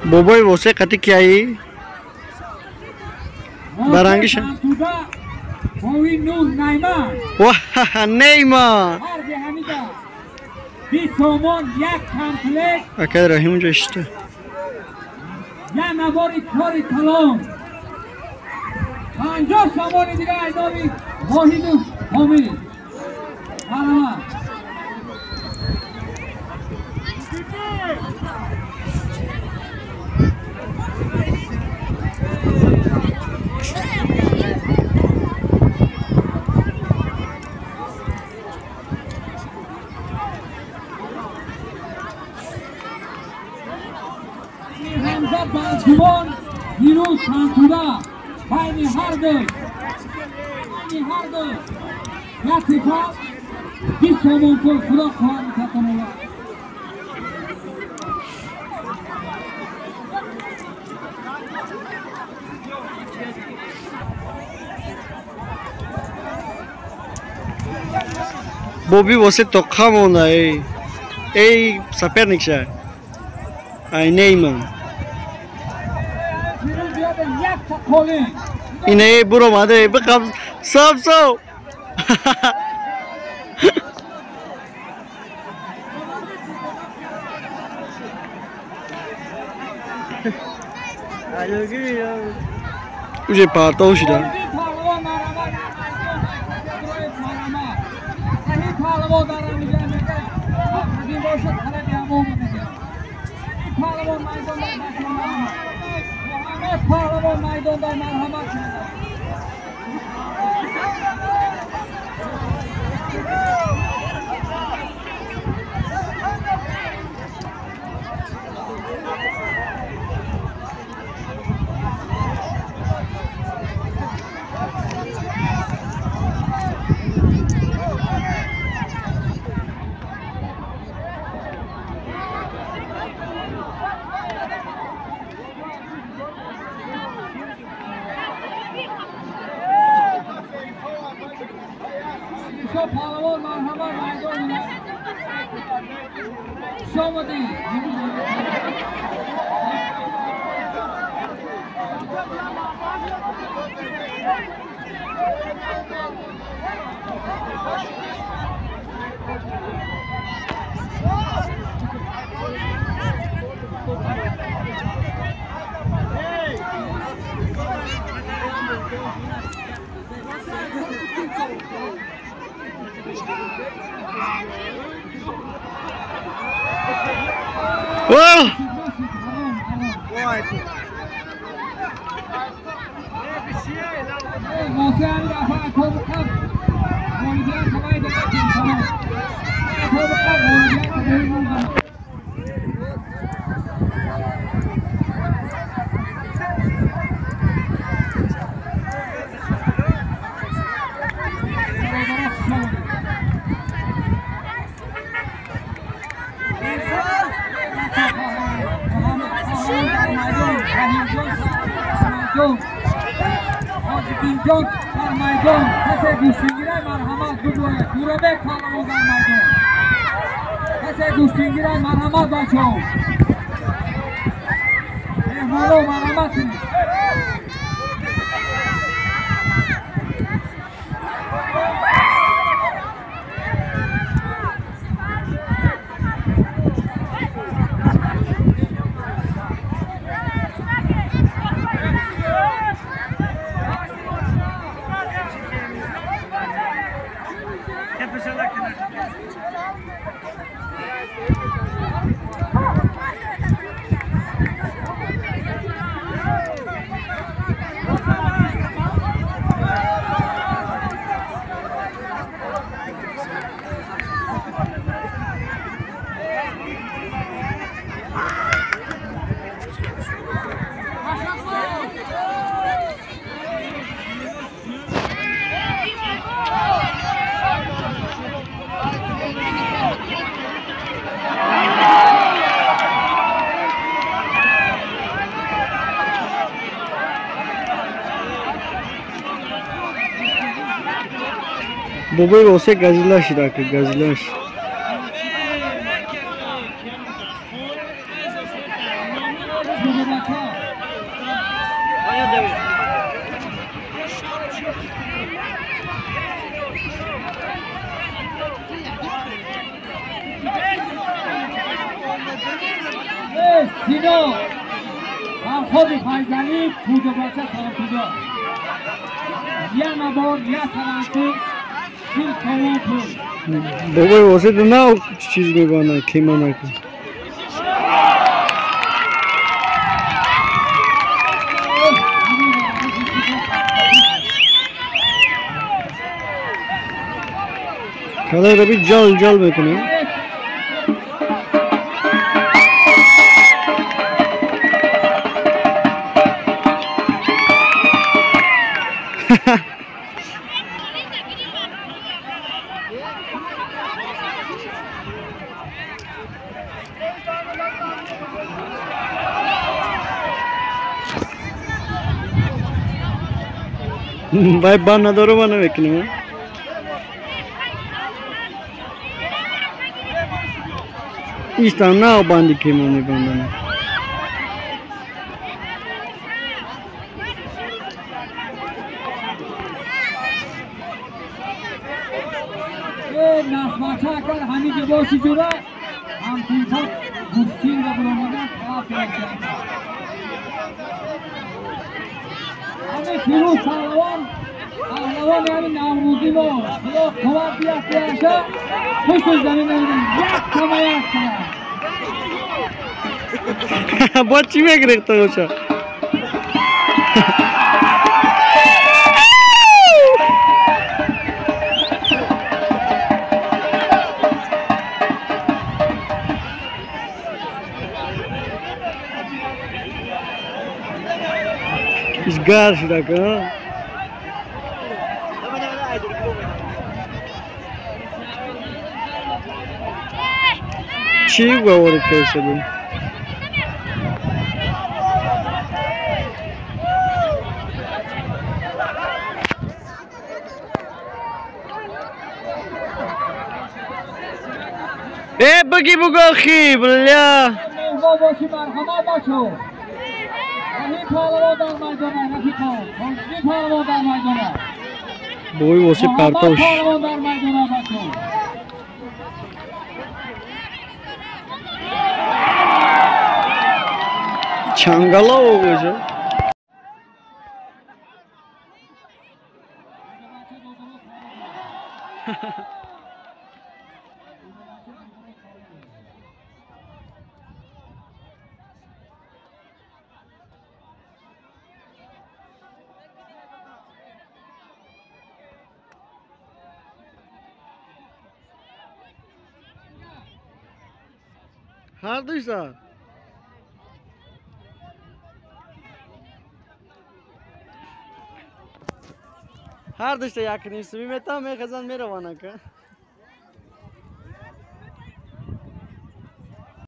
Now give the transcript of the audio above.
Бобои восе қати кияи? Барангиша. Нейман. Акай Раҳим унҷа ишта. Я навори кори калон. 50 сомони дига айдоми Воҳиду Ҳомид. Марҳамат. Балҷувон Фирӯз Сантуда байни ҳар ду як типа 20 сомон пул худо хоҳад мекардонова. Боби восе тоқа монда эй. Эй соперникша. Ай Нейман. Ине буромаде биқаб саб саб. Уже партов шуда. Паҳлавон майдонда марҳамат кунед. Паҳлавон марҳамат майдон. Хуш омадед. Whoa! Ҳоҷиддинҷон дар майдон касе гӯштингирай марҳамат бигӯяд. Ҷӯрабек паҳлавон дар майдон касе гӯштингирай марҳамат бачаҳо меҳмонҳо марҳамат кунед. Бобои Восе газилаш рака, газилаш. Сино ҳамхоби Файзалӣ куҷобача салом куҷо я набор я саламку пул сомон пул. Бобои Восе на чиз мебана кеманаку. Калай раби ҷал ҷал мекунем. Вай бан надору ба намекунем. Иста на банди кемо мебандана. Насбача агар ҳамиҷа боши ҷура ҳамтимсо гӯштинга буромадан талаб карданд. Ҳами Фирӯз паҳлавон паҳлавони ҳами наврӯзӣ мо худо қувват диҳад диҳаша пушти замин намедиҳад як кама як кама. Бо чӣ мегирехта боша? Гар шудака. Чӣ говори кесади? Э, буги бугохи, бля. Боши марҳамат бачо. Раҳим паҳлавон дар майдона, рафиқон. Ҳоҷи паҳлавон дар майдона. Бобои Восе партош. Паҳлавон дар майдона бачо. Чангала боша. Ҳардуша. Ҳардуша якним суми метам мехезан мераванака.